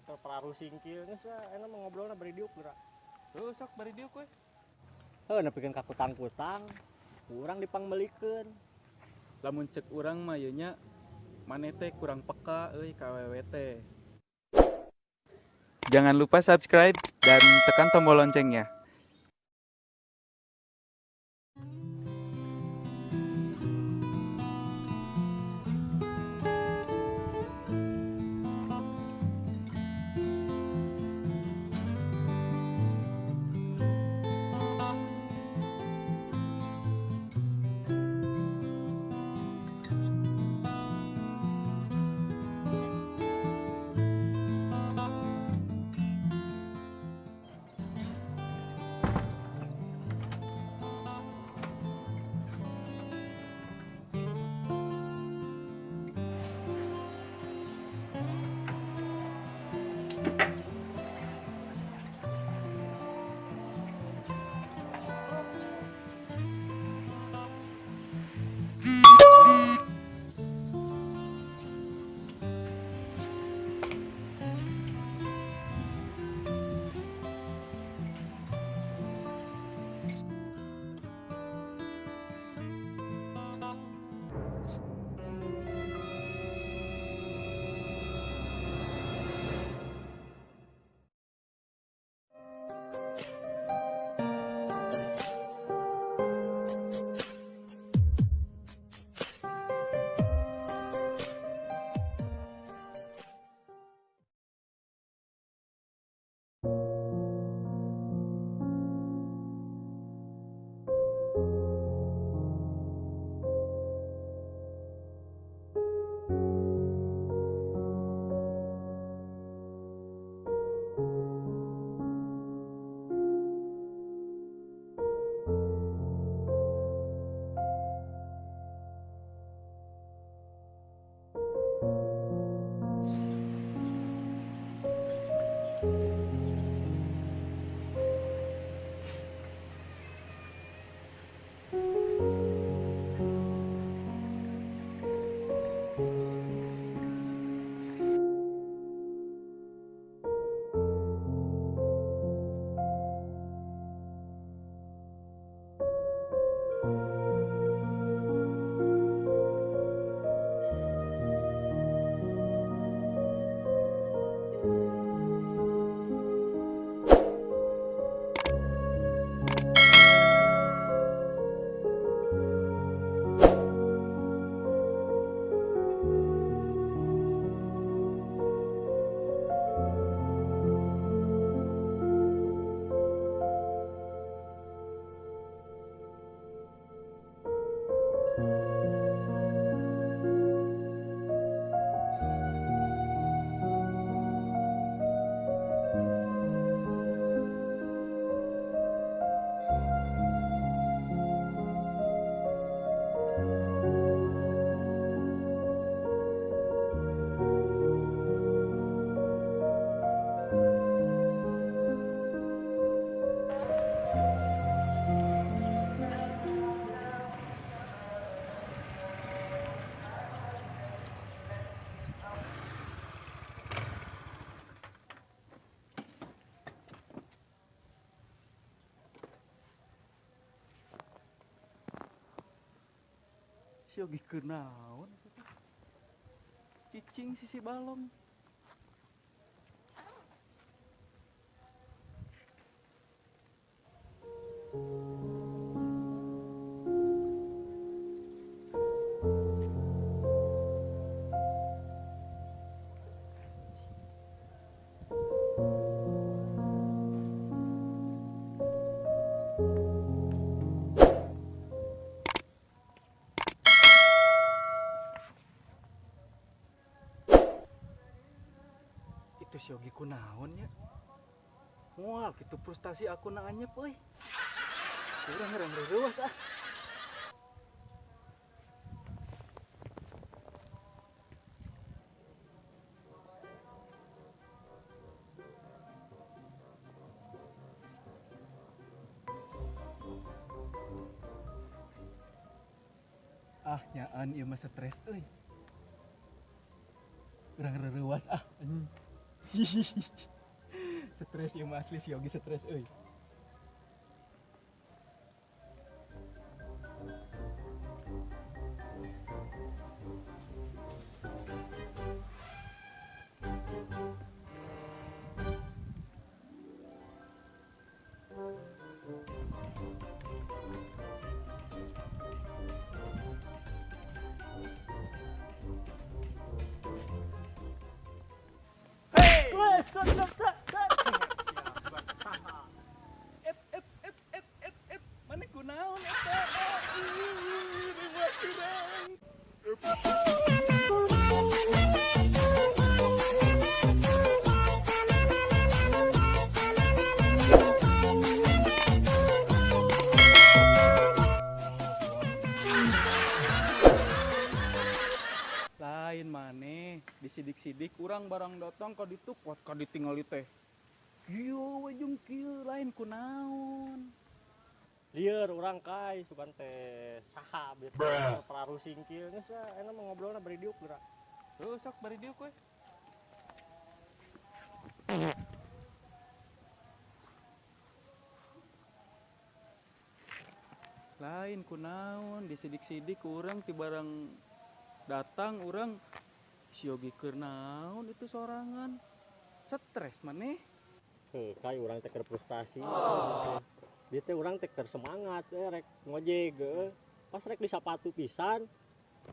Terpengaruh singkil geus we enak mah ngobrolna bari diuk geura. Heuh sok bari diuk we. Heuh nepikeun ka kutang-kutang, urang dipangmelikeun. Lamun cek urang mah ieu nya maneh teh kurang peka euy ka awewe teh. Jangan lupa subscribe dan tekan tombol loncengnya. Si Yogi keur naon eta teh? Cicing sisi balong. Itu si Yogi kunaon nya? Moal kitu frustasi aku na anyep euy. Urang reuwas ah. Ah nyaan ieu mah stres euy. Urang reuwas ah anjing. Stres ieu mah asli si Yogi stres euy. Et mana kunaon eta? Ribuan urang. Lain maneh disidik-sidik urang barang datang ka ditu kuat ka ditingali teh. Kieu we jeung kieu lain kunaon. Lieur urang kai sugan teh saha bieu peraru singkil geus we ayeuna mah ngobrolna bari diuk geura. Heuh sok bari diuk we. Lain kunaon disidik-sidik urang ti barang datang urang si Yogi keur naon itu sorangan. Stres maneh. Heuh kai urang teh keur frustasi. Dia teh urang teh keur semangat rek ngojek heuh. Pas rek disapatu pisan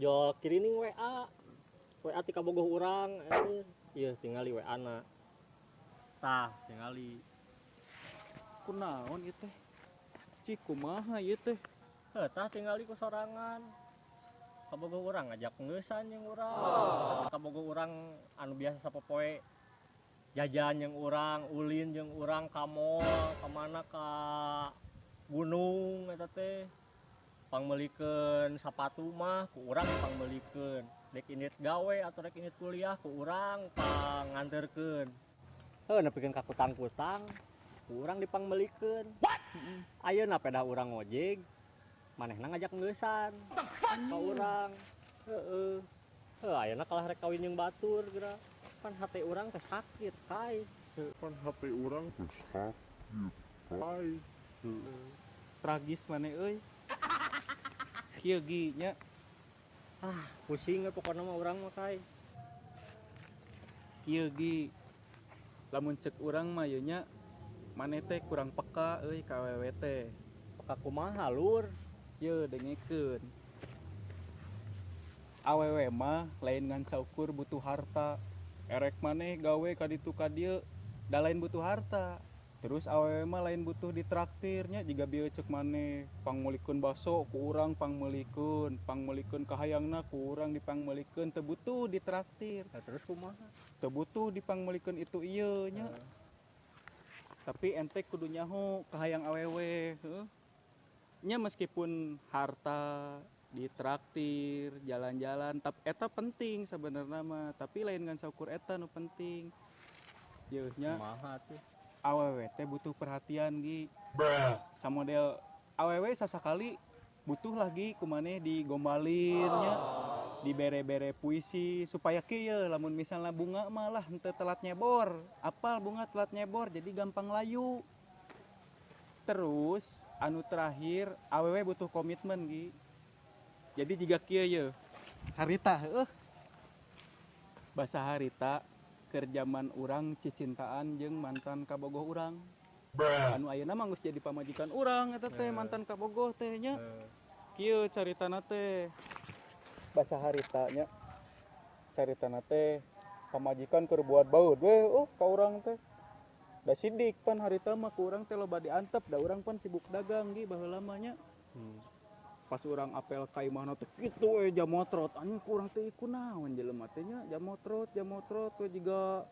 jol kirining WA. WA ti kabogoh urang ieu tingali WA-na. Tah tingali. Kunaon ieu teh? Cik kumaha ieu teh? Heuh tah tingali ku sorangan. Kabogoh urang ngajak ngeusan jeung urang. Kabogoh urang anu biasa sapopoe jajan jeung urang, ulin jeung urang ka mall, ka mana ka gunung eta teh. Pangmeulikeun sapatu mah ku urang pangmeulikeun. Rek indit gawe atau rek indit kuliah ku urang panganterkeun. Heuh nepikeun ka kutang-kutang ku urang dipangmeulikeun. Ayeuna pedah urang ngojek manehna ngajak ngeusan ka urang. Heeh. Heuh ayeuna kalah rek kawin jeung batur geura. Pan hate urang teh sakit kai. Pan hate urang teh sakit kai. Tragis maneh euy. Kieu gi nya. Ah, pusing we pokona mah urang mah kai. Kieu gi. Lamun cek urang mah ieu nya maneh teh kurang peka euy ka awewe teh. Peka kumaha lur? Ye dengekeun. Awewe mah lain ngan saukur butuh harta. Erek maneh gawe ka ditu ka dieu da lain butuh harta. Terus awewe mah lain butuh ditraktirnya jiga bieu cek maneh pangmeulikeun baso ku urang pangmeulikeun, pangmeulikeun kahayangna ku urang dipangmeulikeun teu butuh ditraktir. Nah, terus kumaha? Teu butuh dipangmeulikeun itu ieu nya. Tapi ente kudu nyaho kahayang awewe heuh. Nya meskipun harta ditraktir, jalan-jalan, tapi eta penting sebenarnya mah, tapi lain ngan saukur eta nu penting. Yeuh nya. Kumaha tuh? Awewe teh butuh perhatian gi. Samodel awewe sasakali butuh lagi kumaneh digombalin nya, dibere-bere puisi supaya kieu lamun misalnya bunga malah henteu telat nyebor. Apal bunga telat nyebor jadi gampang layu. Terus anu terakhir awewe butuh komitmen gi. Jadi jiga kieu ye carita heuh. Basa harita keur jaman urang cicintaan jeung mantan kabogoh urang. Anu ayeuna mah geus jadi pamajikan urang eta teh mantan kabogoh teh nya. Kieu caritana teh. Basa harita nya. Caritana teh pamajikan keur buat baud we oh ka urang teh. Da sidik pan harita mah ku urang teh loba diantep da urang pan sibuk dagang gi baheula mah nya. Pas urang apel ka imahna teh kitu we jamotrot anjing ku urang teh kunaon jelema teh nya jamotrot we jiga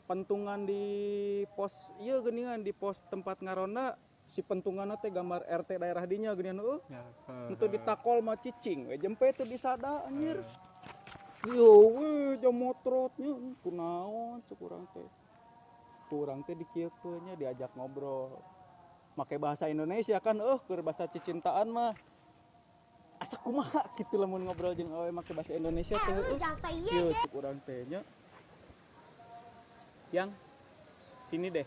pentungan di pos ieu geuningan di pos tempat ngaronda si pentunganna teh gambar RT daerah dinya geuningan heuh. Henteu ditakol mah cicing we jempe teu disada anjir. Ieu we jamotrot nya kunaon cek urang teh. Ku urang teh dikieukeun nya diajak ngobrol. Make bahasa Indonesia kan keur bahasa cicintaan mah. Asa kumaha kitu lamun ngobrol jeung awewe make bahasa Indonesia teh heuh. Kieu cek urang teh nya. Yang sini deh.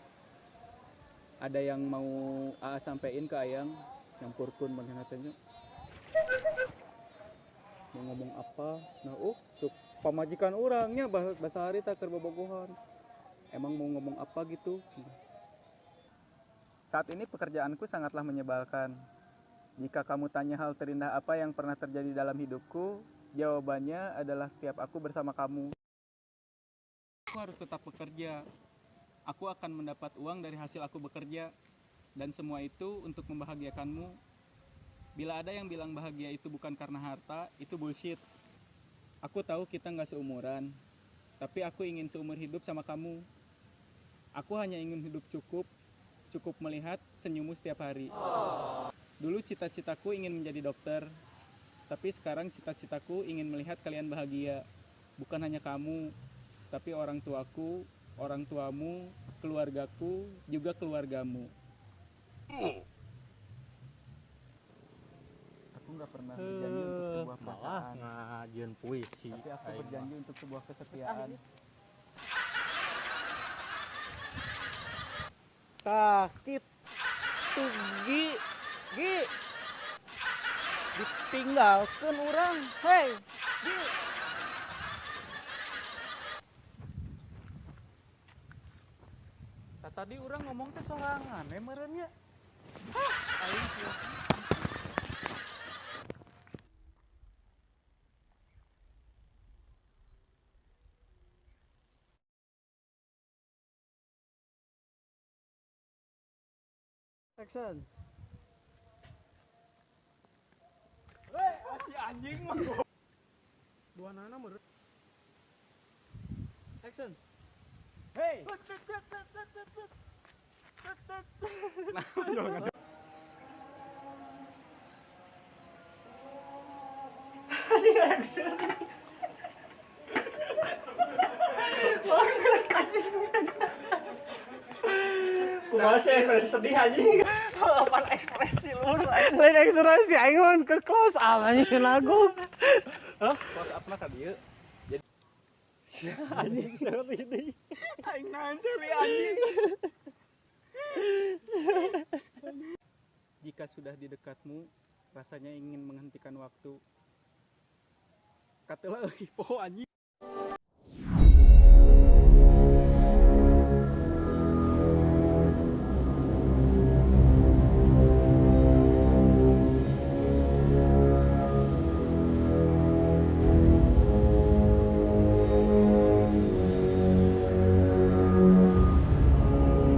Ada yang mau AA sampein ke Ayang yang purkun manehna teh nya. Mau ngomong apa? Nah, cuk pamajikan urangnya bahasa harita keur bobogohan. Emang mau ngomong apa gitu? Saat ini pekerjaanku sangatlah menyebalkan. Jika kamu tanya hal terindah apa yang pernah terjadi dalam hidupku, jawabannya adalah setiap aku bersama kamu. Aku harus tetap bekerja. Aku akan mendapat uang dari hasil aku bekerja. Dan semua itu untuk membahagiakanmu. Bila ada yang bilang bahagia itu bukan karena harta, itu bullshit. Aku tahu kita nggak seumuran, tapi aku ingin seumur hidup sama kamu. Aku hanya ingin hidup cukup, cukup melihat senyummu setiap hari. Dulu cita-citaku ingin menjadi dokter, tapi sekarang cita-citaku ingin melihat kalian bahagia. Bukan hanya kamu, tapi orang tuaku, orang tuamu, keluargaku, juga keluargamu. Aku nggak pernah berjanji untuk sebuah Malah perasaan, ngajieun puisi. tapi aku Aing berjanji mah. untuk sebuah kesetiaan. Tah, kitu Gi. Gi. Ditinggalkeun urang. Hei, Gi. Tah, tadi urang ngomong teh sorangan, meureun nya. Action. Si anjing mah. Dua nana meureun. Action. Hei. Kumaha sih ekspresi sedih anjing. Apaan ekspresi lu? Lain ekspresi aing mah keur close up anjing lagu. Close up mah ka dieu. Anjing seperti ini. Aing naon curi anjing. Jika sudah di dekatmu, rasanya ingin menghentikan waktu. Katelah euy poho anjing.